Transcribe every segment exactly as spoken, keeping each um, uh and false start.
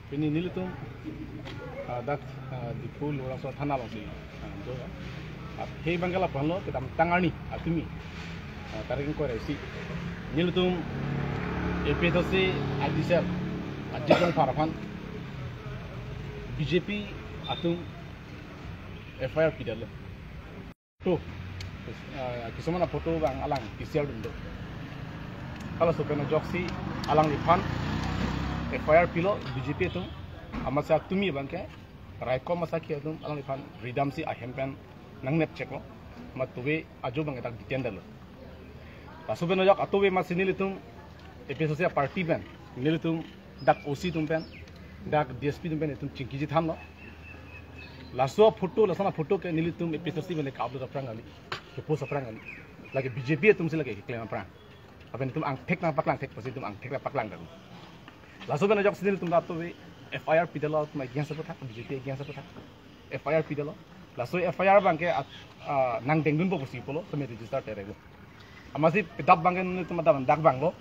Pini nelitum, ah, dak, ah, Diphu Lower Sohra thana alongsi, ah, do, ah, hei bangkala panglo kedamtang arni atumi, ah, tarik ingkoi ra isi, nelitum A P H L C I T cell Ajit Rongphar aphan B J P atum F I R pidetlo. Photo, ah, kisuman aphoto abang alang P C R dun do. Halaso pen ajoksi alangliphan F I R pilo B J P atum, amatsi atumi abangke raikom asakhi atum alangliphan ridamsi ahem pen nangnep cheklo. Amat tuve ajo abangke dak detain detlo. Laso pen ajok atuve amatsi nelitum A P H L C party pen, nelitum dak O C atum pen, dak D S P atum pen itum chingkiji thanlo. Laso aphoto, laso aphoto ke nelitum A P H L C pen ke-upload aphrang kali, ke-post aphrang kali. Lake B J P atumsi lake keklem aphrang. Lapen itum angthek nangpaklang thek pusi itum angthek nangpaklang detlo. Laso pen ajoksi nelitum dak atuve F I R pidetlo, atum against aputhak, B J P against aputhak F I R pidetlo. Laso F I R abangke at-, ah, nangdengdunpo pusi pulo, tame register terek lo. Amatsi pedap abangke nelitum adap dak vanglo.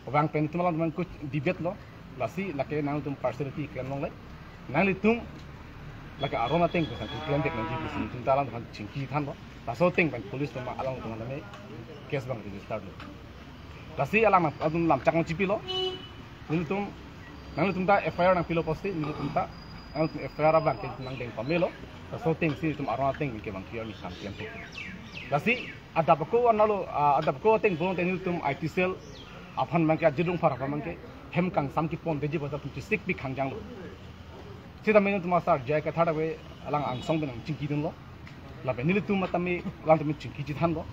Vang pen itum alanglitum kuch debate lo. Lasi lake nangtum personality klem longle. Nanglitum lake aron ateng pen klem vek nangji pusi itum ta alanglitum chingki thanlo. Laso ateng pen police atum alangtum tame case abang register lo. Lasi alang atum lam chak nangchipilo. Nelitum, nanglitum ta F I R nangpilo pusi, nelitum ta, nangtum F I R abangke nangdeng pamelo. Laso atengsi itum aron ateng ke bang clear ni sam klem po. Lasi adap ako analo, ah, adap ako ateng bong teng nelitum I T cell aphan abangke, Ajit Rongphar aphan abangke hem kangsam kepondetji pu atum chesik pi khangjanglo. Sita menu tuma sar J I Kathar ave alang angsong pen nangchingkidunlo. Lapen nelitum matame alangtum chingkiji thanlo.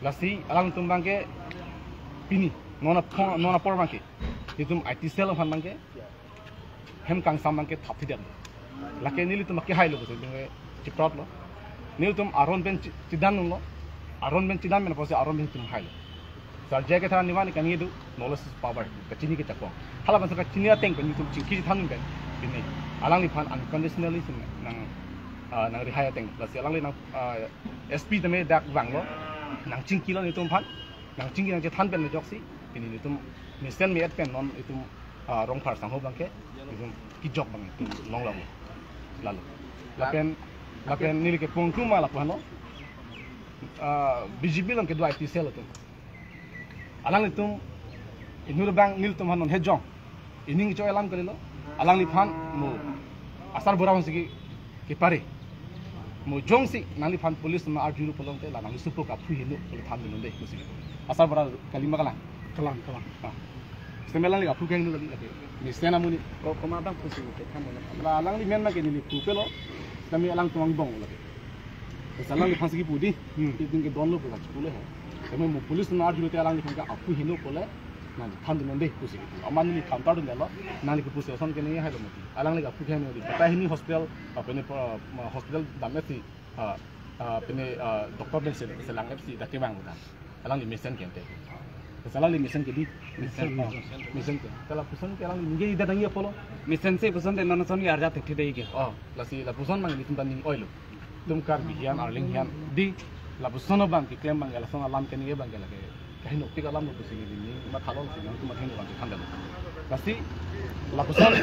Lasi alangtum abangke pini non apor, non apor abangke itum I T cell aphan abangke hem kangsam abangke thapthidetlo. Lake nelitum ke hailo pusi itum ke chiprotlo. Nelitum aron pen chi-, chidandunlo. Aron pen chidan pen pusi aron pen itum hailo. Sar J I Kathar niwan kangni do, knowledge is power. Kachini kechakong. Hala bangso kachini ateng pen itum chingki than pen pini alangliphan unconditionally si nang, ah, nangrihai ateng. Lasi alangli nang, ah, S P tame dak vanglo. Nangchingkilo nelitum aphan. Nangchingki nangchethan pen ajoksi pini nelitum mesen me-et pen non itum, ah, Rongphar sangho abangke itum kejok abang itum longlong lalo. Lapen, lapen neli kepungtu ma lapu hano, ah, B J P along kedo I T cell atum. Alanglitum inut abang nelitum aphan non hejong ining cho alam kalilo. Alangliphan mo asarbura aphansi ke, kepare. Mo jongsi nangliphan police ma arjuru pulote la nangli supo kaphu heno pule thandunnon dei pusi. Asarbura kali ma kalang? Kalang, kalang. Ah. Sitame alangli aphu keheno kali lake. Mesen amonit. Ko, komat abang pusi ke thandunnon. La alangli men ma ke neli phu pelo. Sitame alangtum angbong lake. Sita alangliphansi kepu dei. Hmm. Itum kedonlo pu kachipu le hai. Sitame mo police ma arjurute alangliphan ke aphu heno pule nangli thandunnon dei pusi. Amat neli counter dundelo. Nangli kepu ason ke neli hailo mati. Alangli aphu keheno dei. Batai hini hospital, apa ni, pa, ma, hospital dam-etsi, ah, ah, pini, ah, doctor pen se, selang-etsi dak kevang udan. Alangli mesen ke ante. Sita alangli mesen ke dei. Mesen. Ah, mesen ke. Lapuson ke alangli ningje idat nangji apotlo. Mesensi puson te non ason ke arjap thekthe dei ke. Oh, lasi lapuson abang nelitum ta ning oilo. Itum Karbi hian, Arleng hian dei. Lapuson abang keklem abang, lason alam keningje abang ke lake kahinopik alamlo pusi neli ning mathalo, lasi nangtum ahin abang chethandetlo. Lasi lapuson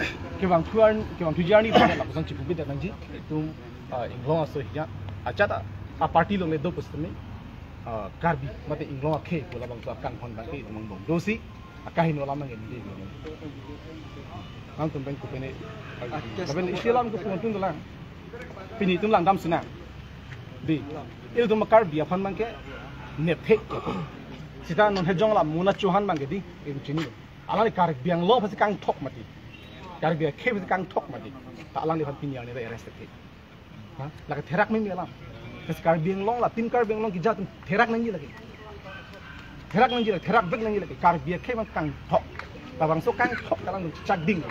kevangthu ar, kevangthuji arni abang lapuson chipupidet nangji. Itum, ah, inglong aso hian. Ajat a, a party along le do pusitame, ah, Karbi mate inglong akhei pu labangso akanghon abangke itum angbong dosi akaheno alam nangji. Nangtum pen kopine. Lapen isi alam kepu tun dolang. Pini itum langdam sinang dei. Ilitum Karbi aphan abangke nepthek. Sita non hejong la Mona Chauhan abangke dei, itum chinilo. Alangli Karbi Anglong aphansi kangthok mati. Karbi akhei aphansi kangthok mati. Ta alangliphan pini arni ta arrest thekthe. Ha? Lake therak meme alam. Kasi Karbi Anglong la, Team Karbi Anglong keja atum therak nangji lake. Therak nangji lake, therak vek nangji lake. Karbi akhei abang kangthok. Labangso kangthok ta alangtum chakding.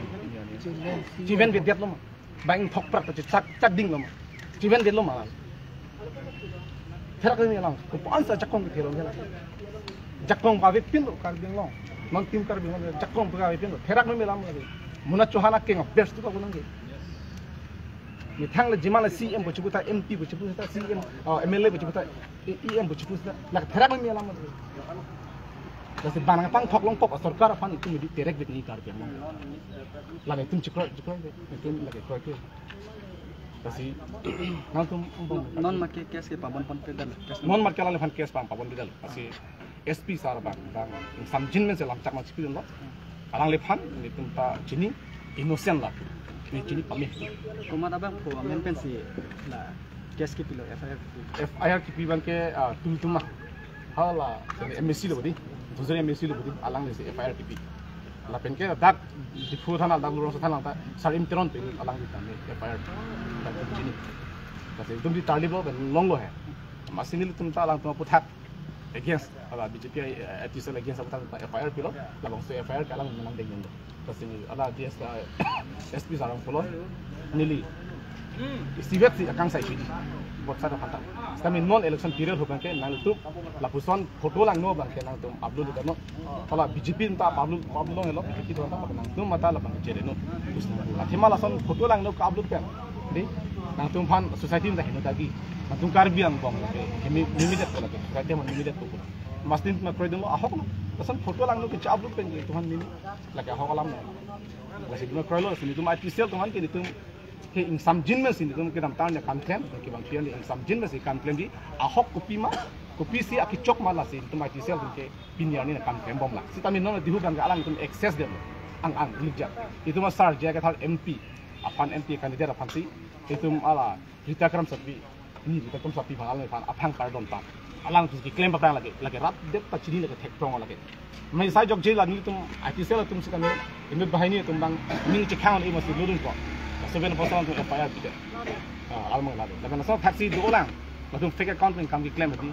Chivenvedetlo ma. Bang thok prak ta chak, chakdinglo ma. Chivenvedetlo ma. Therak meme alam. Kopi-ansi jakong kethe long hela. Jakong pavepinlo Karbi Anglong. Non Team Karbi Anglong jakong pavepinlo. Therak meme alam lake. Mona Chauhan akeng best tu ko nangke. Methang le jima le C M pu chipu tha, M P pu chipu tha, C M, oh, M L A pu chipu tha, E M pu chipu tha. Lake therak meme alam lake. Lasi bang nangpangthok longkok asorkar aphan itum idu terek bit ni Karbi Anglong. La nelitum chikroi, chikroi, nelitum lagi kroikre. Lasi nangtum umbong. Non, non ma ke case ke pabon ponpe dal, case non ma ke alangliphan case pam pabon bidal. Lasi S P sir bang, bang ingsamjin men selam chak ma chipidunlo. Alangliphan nelitum ta chini innocent la. Neli chini pame. Komat abangphu amen pensi la case kepilo, F I R kepi? F I R kepi abangke, ah, tul tuma. Hala, M A C lo bodi. Duzuri M A C lo bodi. Alangli si F I R kepi. Lapenke dak Diphu thana, dak Lurong thana ta Sarim Teron pen alangli tame F I R dak chini. Lasi itum di tarliplo pen longlo he. Amatsi nelitum ta alangtum aphuthak against, hala B J P, eh, F T C L against aputhak ta F I R pilo. Labangso F I R ke alang menang dengdenglo. Lasi hala D S, eh, S P sir abang pulo, neli isivet si akangsai chidi. Bot sar aphan ta. Kami non election period ahut abangke nangtum lapuson photo langno abangke nangtum upload dano. Hala B J P ta upload, upload longlo, B J P ta nangtum mata labang jere no. Athema lason photo langno ka-upload pen, di, nangtumphan society ta heno dagi. Nangtum Karbi angbong ke, kemi limited ko lagi. Society amen limited ko. Amatsi nelitum kroidunlo, ahoklo. Lason photo langno ke upload pen nelitum amen lake ahok alam lo. Lasi nelitum kroilo, lasi nelitum I T C L atum aphan ke nelitum ke ingsamjin men si nelitum kedamtang ne kam klem, kevang pian ingsamjin men si kam klem di, ahok kopima, kopisi akechok ma, lasi nelitum I T C L atum ke pini arni ne kam klembomlang. Sitame non Diphu abangke alangtum access dem. Ang ang likjak. Itum asar J I Kathar M P aphan, M P candidate aphansi itum hala Rita Kramsapi, ni Rita Kramsapi aphan, alang aphan aphan kardom ta. Alangtum keklem paprang lake, lake rat det ta chini, lake thekprong lake. Mai sai jokje la nelitum I T C L atum si kami, inut banghini atum abang ning chekhang le masi lurun ko. Laso pen apotsi alangtum F I R pide. Ah, almang lake. Lapen laso thaksi dolang. Latum fake account pen kam keklem di.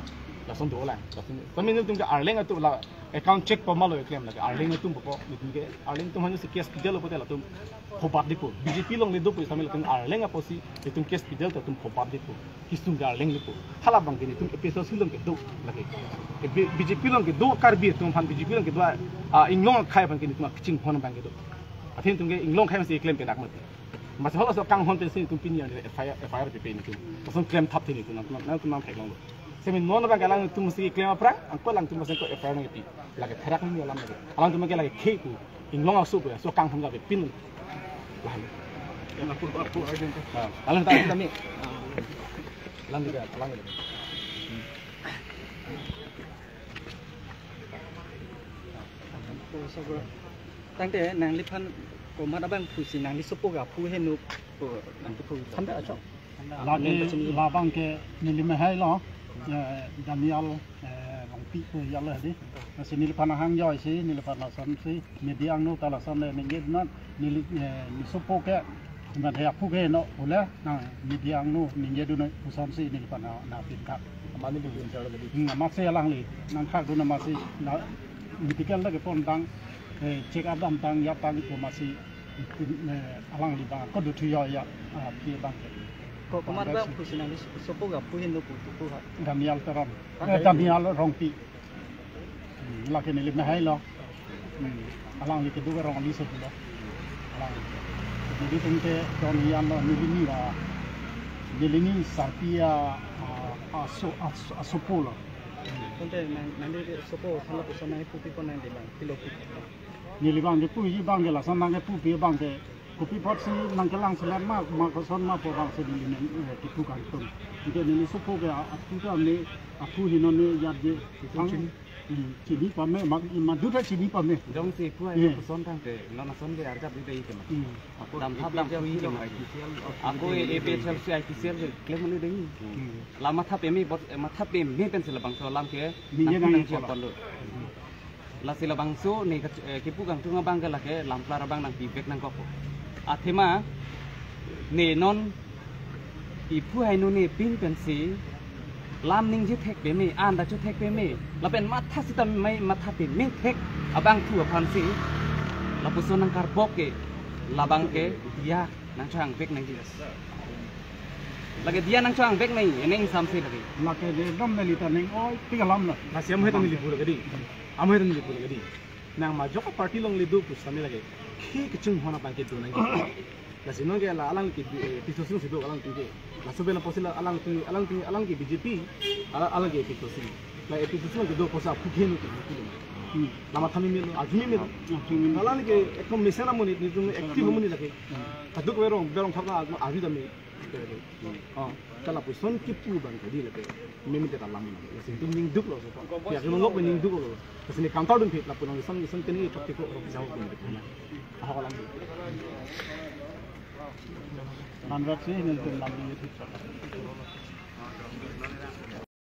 Lason dolang. Lason kami nelitum ke Arleng atum la account check po ma lo keklem lake. Arleng atum po, nelitum ke Arleng atum hanya si case pidetlo pote latum phobat dipo. B J P along le dopo, sitame latum Arleng apotsi nelitum case pidet latum phobat dipo. Kesung ke Arleng dipo. Hala abangke nelitum A P H L C along kedo lake. E, B-, B J P along kedo Karbi atum aphan, B J P along kedo, ah, inglong akhei aphan ke nelitum kachinghon abangke do. Athe nelitum ke inglong akhei masi klem penak mati. Masi halaso kanghon pensi nelitum pini arni F I R, F I R pipe nelitum. Lason klem thap the nelitum, nang, nang, nangtum nangtheklonglo. Sitame non abangke alangtum masi klem aphrang, angko alangtum masi ko F I R nangpi. Lake therak ni alam lake. Alangtum ke lake khei ku. Inglong aso ku, aso kanghon ka pin. Lahan. Yang aku, aku aja. Ah, alang ta kami. Alang kita, alang kita. Tangte nangliphan komat abangphu si nangli sopo ke aphu heno, ko nangli phu. Tangte achok. Lake labang ke neli mehai lo, eh, Daniel, eh, Rongpi ko ya lo di. Lasi neliphan ahang joi si, neliphan lason si, media angno ta lason le ningje non, neli, eh, neli sopo ke, mate aphu ke no, ule, na, media angno ningjedun pusonsi neliphan na, na pinthak. Mane di pinthak lagi. Hmm, amatsi alangli, nangthakdun amatsi, na, medical lake pon tang, eh, check up damtang, yaptang ko amatsi, eh, alangli abang, ko duthu yo ya, ah, pi abang. Ko komat abangphu si nangli sopo ke aphu heno pu tu pu ha. Daniel Teron. Eh, Daniel Rongpi. Hmm, lake neli mehai lo. Hmm, alangli kedo ke rong ali sopo lo. Alangli. Nelitum ke don hian lo neli ni la. Neli ni sarpi a, a, aso, aso, asopo lo. Tangte nang, nangli sopo aphan lapuson nangpupi pon nangli abang, pilo pu. Neli abang kepuji abangke lason nangkepupi abangke. Kopi apotsi nangkelang selam ma, ma koson ma pu abangsi neli nang, eh, kipu kangtung. Anke neli sopo ke a-, aphu ta ne, aphu heno ne yat je. Chini. Hmm, chini pame, ma, ma duta chini pame. Jongsi aphu ai, eh, koson tangte, non ason ke arjap di dei ke ma. Hmm. Damthap damthu ke ma. Ako A P H L C I T C L ke klem mane dei. Hmm. La matha peme bot, eh, matha peme pensi labangso alam ke. Ni ye nang nang nang siapa lo. Lasi labangso ne ke, eh, kipu kangtung abangke lake lamplar abang nangpivek nangkok. Athema ne non iphu hainu ne pin pensi lam ningje thek peme, anda cho thek peme, lapen matha sitame matha peme thek abangphu aphansi lapuson nangkarbok ke, labangke diya nangchang vek nangji. Lake diya nangchang vek nang, ene ingsamse lake. Lake de dam neli ta ning oi, tik alam lo. Lasi amhoi ta neli pura kadi. Amhoi ta neli pura kadi. Nang majok a-party along le do pusitame lake. Khi kachinghon abangke do nangji. Lasi non ke la alang ke, eh, A P H L C along si do alangtum ke. Laso pen apotsi la alangtum, alangtum, alang ke B J P, ala-, alang ke A P H L C. La A P H L C along kedo apotsi aphu ke no ke, no ke. Nama thami melo, ajumi melo. Nalani ke ekdom mesen amonit, netum active amonit lake. Kaduk berong, berong thapna arvi dami. Oh, ta lapuson kipu abang kadi lake. Meme te ta lam. Lasi netum ningduk lo so. Ya ke mongok ningduk lo. Lasi ne counter dun phi lapu nang ison ison keni praktik ko rok jauh pun. Ahok alam. Manrat si netum lam ni.